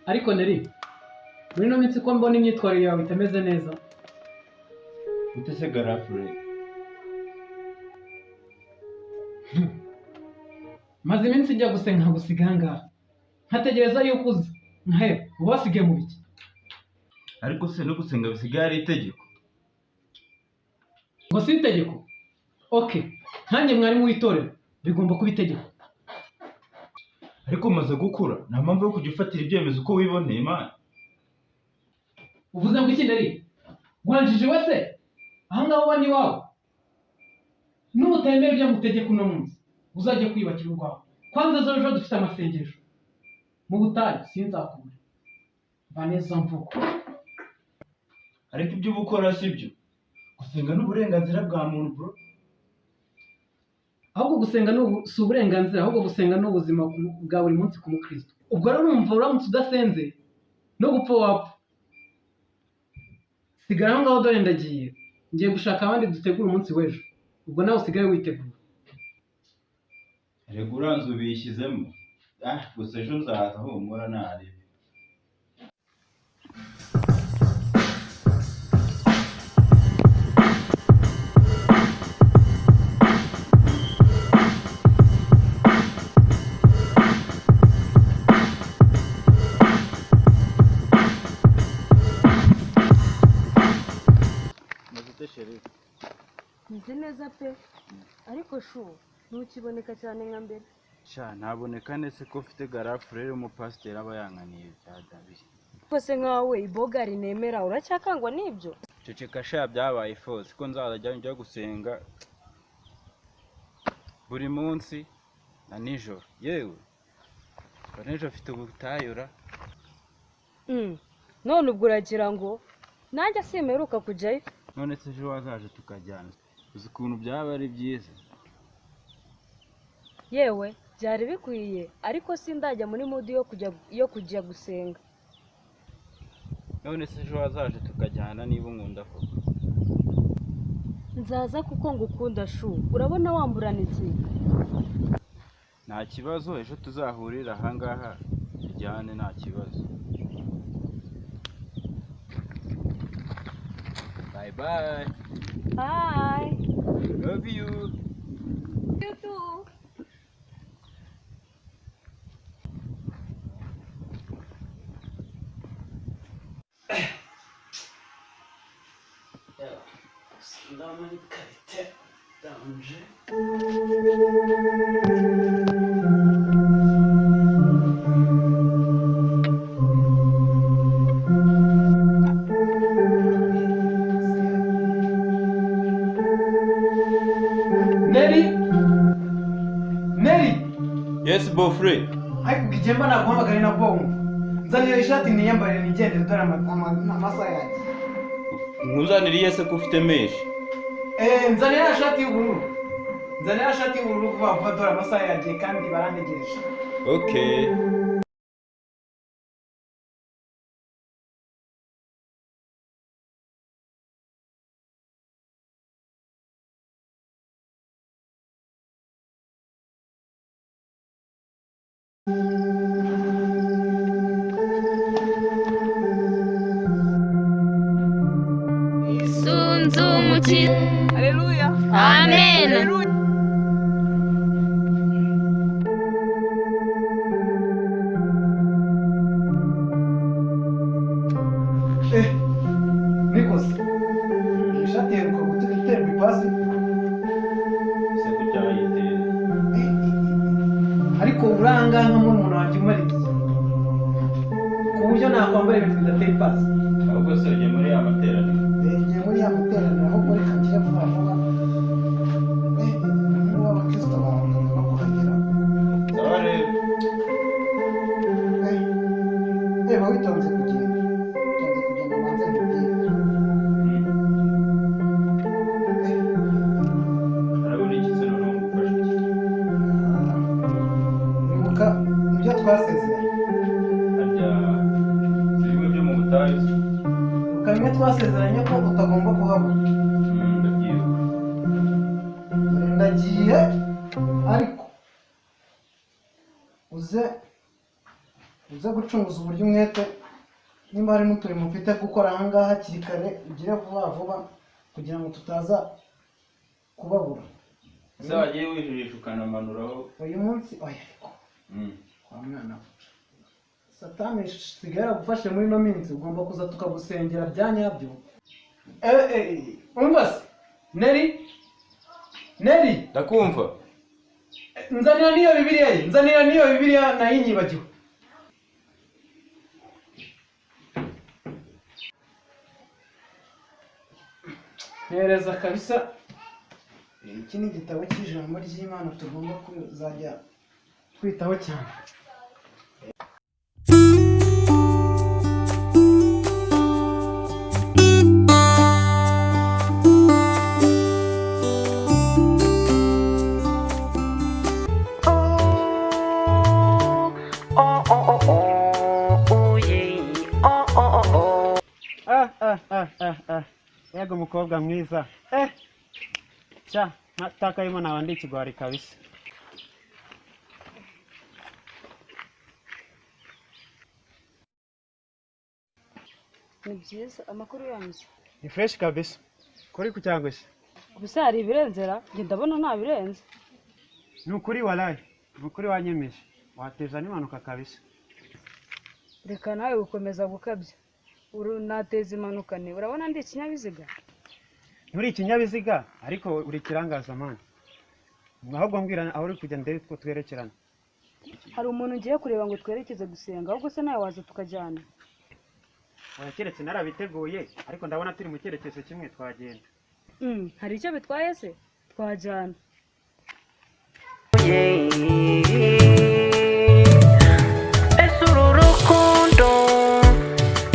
Ariko Neri, muri ino minsi ko mbona imyitwarire yawe itameze neza. Ute se garafure? Maze iminsi njya gusenga nkagusiga aha ngaha, nkategereza yuko uza, nkaheba. Uba wasigaye mu biki? Ariko se no gusenga bisigaye ari itegeko? Ngo si itegeko? Okay, nkanjye mwarimu w'itorero bigomba kuba itegeko. Ariko umaze gukura nta mpamvu yo kujya ufatira ibyemezo uko wiboneye Imana. Uvuze ngo iki Neri? Wanjije wese? Aha ngaha uba ni iwawe. Nutemera ibyo ngutegeka uno munsi, uzajye kwiyubakira urwawe. Kwanza ejo ejo dufite amasengesho mu butayu, sinzakubura. Mva neza mvugo. Ariko ibyo uba ukora si byo. Gusenga ni uburenganzira bwa muntu bro. Ahubwo gusenga si uburenganzira, ahubwo gusenga ni ubuzima bwa buri munsi ku mukristo. Ubwo rero urumva uramutse udasenze no gupfa wapfa. Sigara aho ngaho dore ndagiye, ngiye gushaka abandi dutegura umunsi w'ejo. Ubwo nawe usigare witegura. Erega uranze ubishyizemo. Ah, gusa ejo nzaza humura narebe. Meze neza pe, ariko shu ntukiboneka cyane nka mbere. Sha ntaboneka nese ko mfite garafure y'umupasiteri aba yankaniye bya Dabi. Rwose nkawe ibogari nemera uracyakangwa n'ibyo? Ceceka sha byabaye fose ko nzajya njya gusenga buri munsi na nijoro. Yewe nijoro mfite ubutayura. None ubwo uragira ngo nanjye simeruka kujyayo? None se ejo wazaje tukajyana, uzi ukuntu byaba ari byiza. Yewe byari bikwiye, ariko sindajya muri mudi yo kujya gusenga. None se ejo wazaje tukajyana niba unkunda koko? Nzaza kuko ngukunda shu, urabona wamburana iki? Nta kibazo, ejo tuzahurira aha ngaha tujyane nta kibazo. Bye bye. Bye. Love you. You too. Ndabona karite danje. Neri! Neri! Yes, Bofre. Ariko ugemba naguhamagara nabwo wumva. Nzanira ishati niyambarire nigendere dore amasaha yanjye. Nkuzaniriye se ko ufite menshi? Nzanira ishati y'ubururu. Nzanira ishati y'ubururu vuba vuba dore amasaha yanjye kandi barantegereje. Okay. Haleluya. Amen. Nikos, ishati iheruka guterwa ipasi. Uranga nka murumuna wanjye umariye ku buryo nakwambara ibintu bidateye ipasi. Ahubwo se ugiye muri ya materaniro? Ngiye muri ya materaniro, ahubwo reka ngire vuba vuba. Niba abakristo barananiwe no kuhagera. Sawa rero. Reba witonze kugenda, witonze kugenda, ubanze nkubwire. Arabona iki se noneho ngo ufashe iki? Ibuka ibyo twasezeranye. Harya si bimwe byo mu butayu se? Ibuka bimwe twasezeranye ko utagomba kuhabura. Ndabyibuka. Dore ndagiye, ariko uze uze gucunguza uburyo umwete, nimba hari n'uturimo ufite gukora ahangaha hakiri kare, ugire vuba vuba kugira ngo tutaza kubabura. Ese wagiye wijirisha ukanamanuraho? Uyu munsi oya, ariko wa mwana we, Satani isigaye yaragufashe muri ino minsi, ugomba kuza tukagusengera bya nyabyo. Umva se Neri, Neri! Ndakumva. Nzanira n'iyo Bibiliya ye, nzanira n'iyo Bibiliya, nayinyibagiwe. Mpereza kabisa. Iki ni igitabo cy'ijambo ry'Imana tugomba kuzajya twitaho cyane. Ah, ah, ah, ah, ah. Yego mukobwa mwiza, eh sha ntakayemo naba ndi ikigwari kabisa. Ni byiza, amakuru yanyu? Ni fresh kabisa, kuri ku cyangwa se? Gusa hari ibirenzera, njye ndabona nta birenze. Ni ukuri, walayi ni ukuri, wanyemeje wateza n'impanuka kabisa. Reka nawe gukomeza gukabya. Uru nateza impanuka ne? Urabona ndi ikinyabiziga? Nturi ikinyabiziga, ariko uri ikirangaza man. Ahubwo mbwira aho uri kujya ndebe ko twerekerana. Hari umuntu ngiye kureba ngo twerekeze gusenga. Ahubwo se nawe waza tukajyana? Oya, keretse narabiteguye, ariko ndabona turi mu cyerekezo kimwe, twagenda. Hari icyo bitwaye se? Twajyana. Ese uru rukundo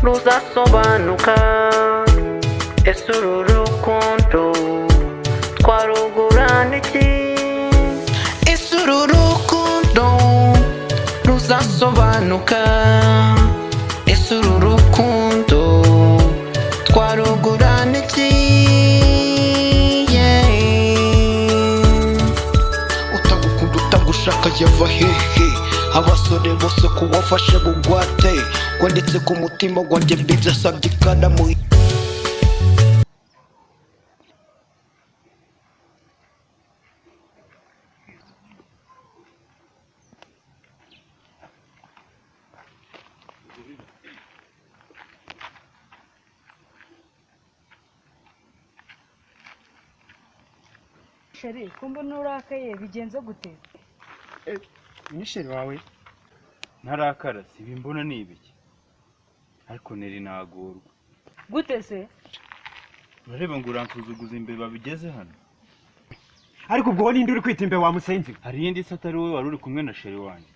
ruzasobanuka? Ese uru rukundo twarugurana iki? Ese uru rukundo ruzasobanuka? Ese uru rukundo twarugurana iki? Yeah. Utagukunda, utagushaka yava hehe? Abasore bose kuwafashe bugwate, wanditse ku mutima wanjye, mbidasabye ikaramu. Chéri, ko mbona urakaye, bigenze gute? Ni chéri wawe? Ntarakara si ibi mbona ni ibiki? Ariko Neri nagorwa. Gute se? Urareba ngo uransuzuguza imbeba bigeze hano. Ariko ubwo wowe ninde uri kwita imbeba, wa musenzi? Hari iyindi se atari wowe wari uri kumwe na chéri wanjye?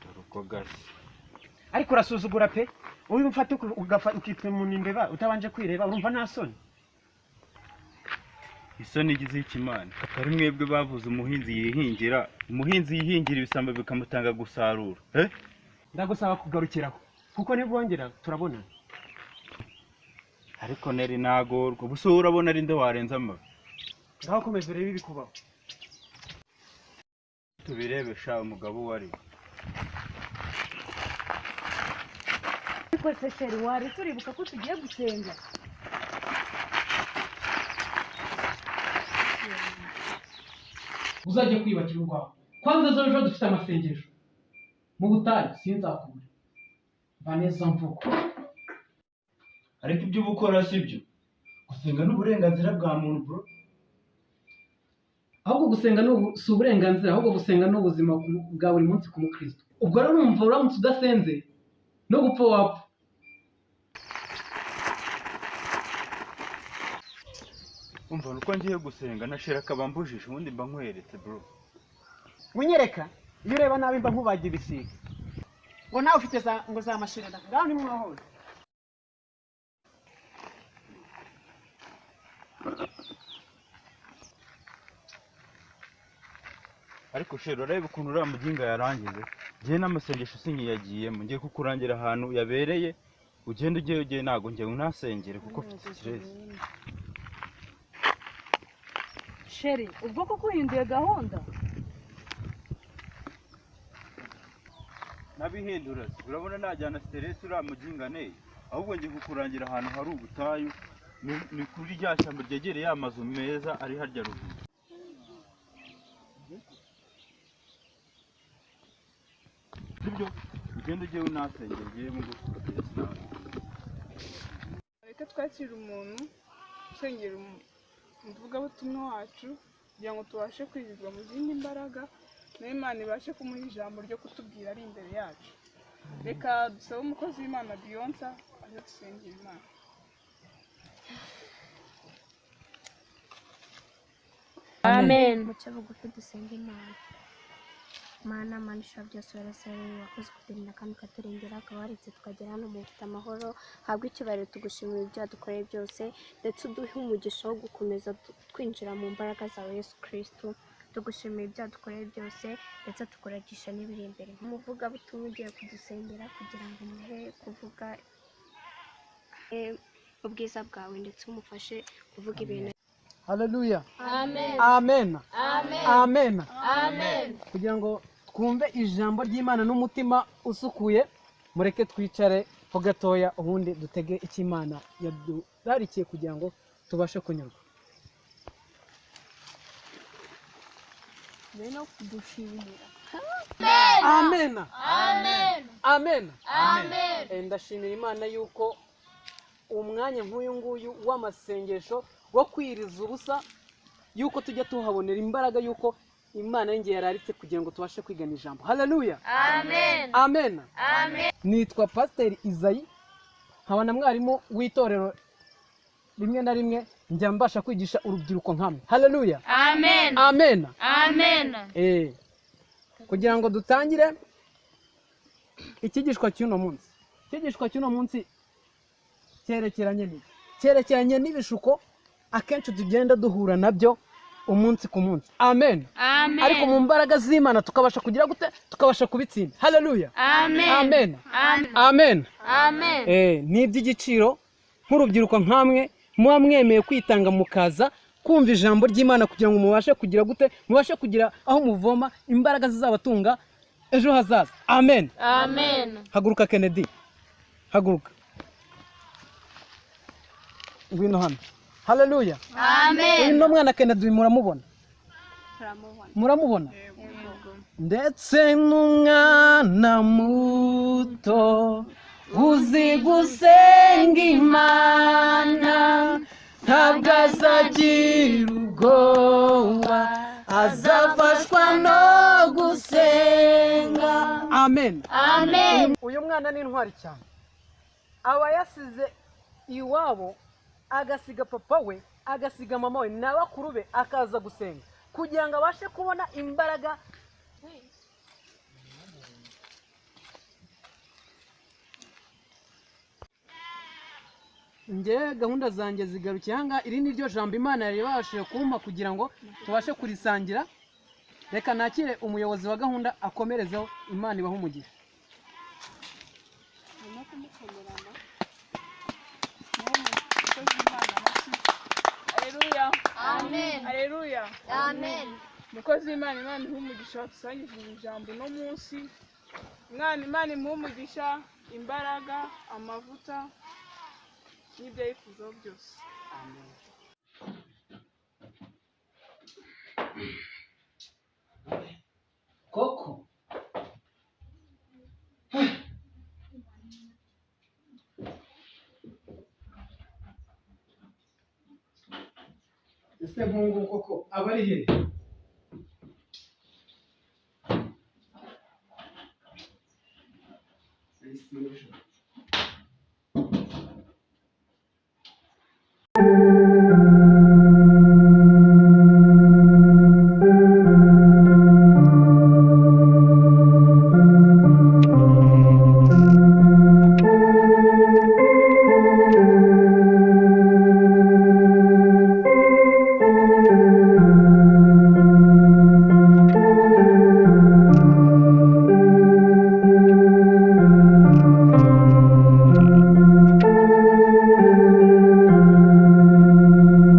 Dore uko gasa. Ariko urasuzugura pe! Uyu ufata ukitwa umuntu imbeba utabanje kwireba, urumva nta soni? Isoni igize ikimana atari mwebwe bavuze umuhinzi yihingira, umuhinzi yihingira ibisambo bikamutanga gusarura, eh. Ndagusaba kugarukiraho, kuko nibwongera turabonana. Ariko Neri nagorwa. Ubu se wowe urabona ari nde warenza amavi? Ngaho komeza urebe ibikubaho. Tubirebe sha, umugabo uwo ari we. Ariko se chéri, waretse uribuka ko tugiye gusenga? Uzajya kwiyubakira urwawe. Kwanza ejo dufite amasengesho mu butayu, sinzakubure. Vanessa mvugo. Ariko ibyo uba ukora si byo. Gusenga ni uburenganzira bwa muntu, bro. Ahubwo gusenga si uburenganzira, ahubwo gusenga ni ubuzima bwa buri munsi ku mukristo. Ubwo rero urumva uramutse udasenze no gupfa wapfa. Umva uko ngiye gusenga nashira akabambujije ubundi mba nkweretse bro. Unyereka iyo ureba nabi mba nkubaga ibisiga. Ngo nawe ufite za ngo za mashirira ngaho ni mwahora. Ariko shero urareba ukuntu uriya muginga yarangize. Ngiye n'amasengesho sinkiyagiyemo, ngiye kukurangira ahantu yabereye ugenda ugiye ugiye, ntago ngiye unasengere kuko mfite stress. Sheri, ubwo koko uhinduye gahunda? Nabihindura, urabona najyana stress uriya muginga ne, ahubwo ngiye kukurangira ahantu hari ubutayu, ni kuri rya shyamba ryegereye amazu meza ari harya ruguru. Sibyo, ugenda ugiye unasengera ugiye mu gusenga. Reka twakire umuntu usengera umuvugabutumwa wacu kugira ngo tubashe kwizirwa mu zindi mbaraga, nayo Imana ibashe kumuha ijambo ryo kutubwira ari imbere yacu. Reka dusabe umukozi w'Imana Beyonce aze dusengera Imana. Amen. Muce bugufi dusenge Imana. Mana, Mana ishobora byose, warasaranye wakoze kuturinda kandi ukaturengera, ukaba waretse tukagera hano mu bufite amahoro. Habwa icyubahiro, tugushimira ibyo wadukoreye byose, ndetse uduhe umugisha wo gukomeza twinjira mu mbaraga zawe Yesu Kristo. Tugushimira ibyo wadukoreye byose, ndetse tukuragisha n'ibiri imbere. Umuvugabutumwa ugiye kudusengera kugira ngo umuhe kuvuga ubwiza bwawe, ndetse umufashe kuvuga ibintu. Haleluya. Amen. Amen. Amen. Amen. Amen. Kugira ngo twumve ijambo ry'Imana n'umutima usukuye, mureke twicare ho gatoya ubundi dutege icyo Imana yadurarikiye kugira ngo tubashe kunyurwa. No kudushimira. Amen. Amen. Amen. Amen. Ndashimira Imana yuko umwanya nk'uyu nguyu w'amasengesho wo kwiriza ubusa, yuko tujya tuhabonera imbaraga, yuko Imana yongeye yararitse kugira ngo tubashe kwigana ijambo. Haleluya. Amen. Amen. Amen. Nitwa Pasiteri Izayi, nkaba na mwarimu w'itorero rimwe na rimwe njya mbasha kwigisha urubyiruko nkamwe. Haleluya. Amen. Amen. Amen. Kugira ngo dutangire icyigishwa cy'uno munsi. Icyigishwa cy'uno munsi cyerekeranye n'iki? Cyerekeranye n'ibishuko akenshi tugenda duhura nabyo umunsi ku munsi. Amen. Amen. Ariko mu mbaraga z'Imana tukabasha kugira gute? Tukabasha kubitsinda. Haleluya. Amen. Amen. Amen. Amen. Amen. Ni iby'igiciro nk'urubyiruko nkamwe muba mwemeye kwitanga mukaza kumva ijambo ry'Imana kugira ngo mubashe kugira gute? Mubashe kugira aho muvoma imbaraga zizabatunga ejo hazaza. Amen. Amen. Haguruka Kennedy. Haguruka. Ngwino hano. Haleluya. Amen. Uyu mwana Kennedy muramubona? Muramubona? Ndetse n'umwana muto uzi gusenga Imana, ntabwo azagira ubwoba, azafashwa no gusenga. Amen. Amen. Uyu mwana ni intwari cyane. Aba yasize iwabo, agasiga papa we, agasiga mama we na bakuru be, akaza gusenga kugira ngo abashe kubona imbaraga. Nge gahunda zanjye zigarukiye aha ngaha. Iri ni ryo jambo Imana yari ibashije kumpa kugira ngo tubashe kurisangira. Reka nakire umuyobozi wa gahunda akomerezeho. Imana ibahe umugisha. Haleluya. Amen. Haleluya. Amen. Umukozi w'Imana, Imana imuhe umugisha watusangije ijambo uno munsi. Imana imuhe umugisha, imbaraga, amavuta n'ibyo yifuzaho byose. Amen. Koko ese nkungu koko aba ari he?